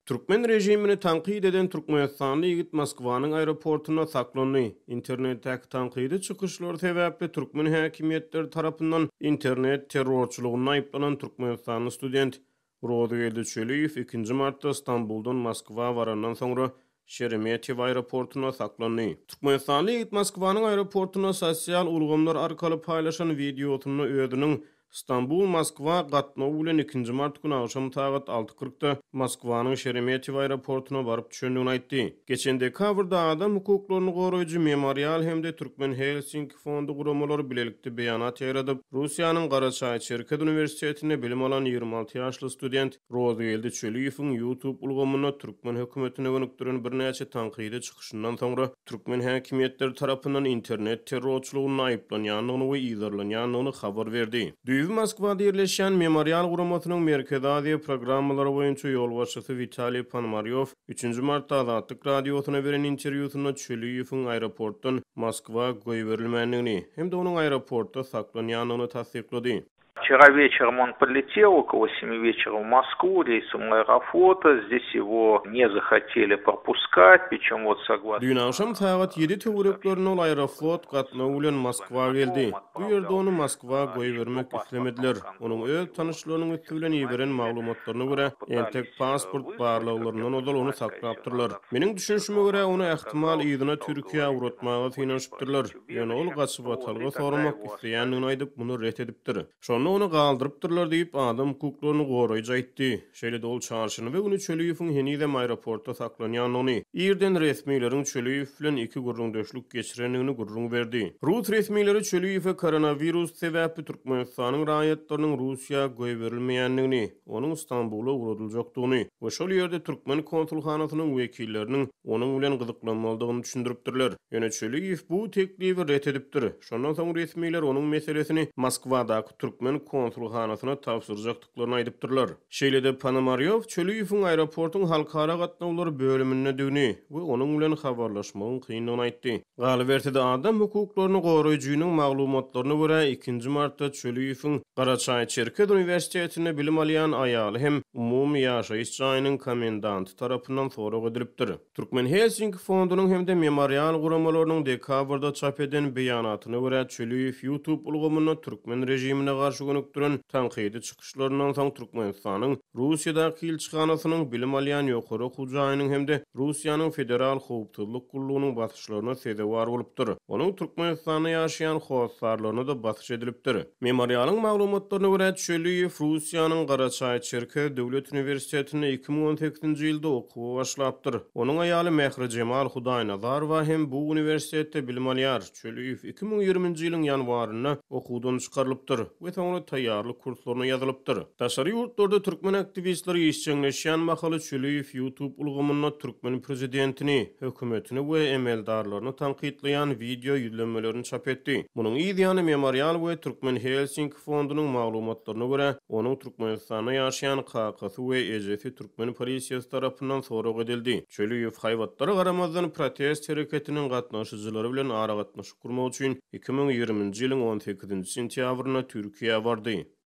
Türkmen režimini tankyt eden türkmenistanly ýigit Moskwanyň aeroportunda saklandy. Internetdäki tankydy çykyşlary sebäpli türkmen häkimiýetleri tarapyndan internet terrorçylygynda aýyplanan türkmenistanly student Rozygeldi Çöliýew ikinji martda Stambuldan Moskwa barandan soňra Şeremetýewo aeroportunda saklandy. Türkmenistanly ýigit Moskwanyň aeroportunda sosial ulgamlar arkaly paýlaşan wideosynda özüniň Stambul-Moskwa gatnawy bilen ikinji mart güni agşam sagat alty kyrkda Moskwanyň Şeremetýewo aeroportuna baryp düşendigini aýtdy. Geçen dekabrda adam hukuklaryny goraýjy Memorial hem-de Türkmen Helsinki fondy guramalary bilelikde beýanat ýaýradyp, Russiýanyň Garaçaý-Çerkez uniwersitetinde bilim alan 26 ýaşly student Rozygeldi Çöliýewiň YouTube ulgamynda türkmen hökümetine gönükdiren birnäçe tankydy çykyşyndan soňra türkmen häkimiýetleri tarapyndan internet terrorçylygynda aýyplanýandygyny we yzarlanýandygyny habar berdi. Düýbi Moskwada ýerleşýän Memorial guramasynyň Merkezi Aziýa programmalary boýunça ýolbaşçysy Witaliý Ponomarýow üçünji martda Azatlyk Radiosyna beren interwýusynda Çöliýewiň aeroportdan Moskwa goýberilmändigini hem-de onuň aeroportda saklanýandygyny tassyklady. Wçera вечером он подлетел, около семи вечера в Москву, рейсом Аэрофлота. Здесь его не захотели пропускать, причем вот согласно... Düýn agşam sagat ýedi töwereklerinde ol Aeroflot gatnawy bilen Moskwa geldi. Bu ýerde ony Moskwa goýbermek islemediler. Onuň öz tanyşlarynyň üsti bilen iberen maglumatlaryna görä, entek pasport barlaglaryndan ozal ony saklapdyrlar. Meniň düşünişime görä, ony ähtimal yzyna Türkiýä ugratmaga synanyşypdyrlar. Ýöne ol gaçybatalga soramak isleýändigini aýdyp, muny ret edipdir. Şonda ony galdyrypdyrlar diýip, adam hukuklaryny goraýjy aýtdy. Şeýle-de ol çarşenbe güni Çöliýewiň henizem aeroportda saklanýandygyny, irden resmileriň Çöliýew bilen iki gürrüňdeşlik geçirendigini gürrüň berdi. Rus resmileri Çöliýewe koronawirus sebäpli Türkmenistanyň raýatlarynyň Russiýa goýberilmeýändigini, onuň Stambula ugradyljakdygyny we şol ýerde türkmen konsulhanasynyň wekilleriniň onuň bilen gyzyklanmalydygyny düşündiripdirler. Ýöne Çöliýew bu teklibi ret edipdir. Şondan soň resmiler onuň meselesini Moskwadaky türkmen konsulhanasyna tabşyrjakdyklaryny aýdypdyrlar. Şeýle-de Ponomarýow Çöliýewiň aeroportuň halkara gatnawlary bölümindedigini we onuň bilen habarlaşmagyň kyndygyny aýtdy. Galyberse-de, adam hukuklaryny goraýjynyň maglumatlaryna görä, ikinji martda Çöliýewiň Garaçaý-Çerkez uniwersitetinde bilim alýan aýaly hem umumy ýaşaýyş jaýynyň komendanty tarapyndan sorag edilipdir. Türkmen Helsinki fondunyň hem-de Memorial guramalarynyň dekabrda çap eden beýanatyna görä, Çöliýew YouTube ulgamynda türkmen režimine garşy gönükdiren tankydy çykyşlaryndan soň Türkmenistanyň Russiýadaky ilçihanasynyň, bilim alýan ýokary okuw jaýynyň hem-de Russiýanyň Federal howpsuzlyk gullugynyň basyşlaryna sezewar bolupdyr. Onuň Türkmenistanda ýaşaýan hossarlaryna-da basyş edilipdir. Memorialyň maglumatlaryna görä, Çöliýew Russiýanyň Garaçaý-Çerkez döwlet uniwersitetinde 2018-nji ýylda okuwa başlapdyr. Onuň aýaly Mährijemal Hudaýnazarowa hem bu uniwersitetde bilim alýar. Çöliýew 2020-nji ýylyň ýanwarynda okuwdan çykarylypdyr we soňra taýýarlyk kurslaryna ýazylypdyr. Daşary ýurtlarda türkmen aktiwistleri işjeňleşýän mahaly Çöliýew YouTube ulgamynda türkmen prezidentini, hökümetini we emeldarlaryny tankytlaýan wideo ýüzlenmelerini çap etdi. Munuň yz ýany Memorial we Türkmen Helsinki fondunyň maglumatlaryna görä, onuň Türkmenistanda ýaşaýan kakasy we ejesi türkmen polisiýasy tarapyndan sorag edildi. Çöliýew haýbatlara garamazdan protest hereketiniň gatnaşyjylary bilen aragatnaşyk gurmak üçin 2020-nji ýylyň on sekizinji sentýabrynda Türkiýä bardy.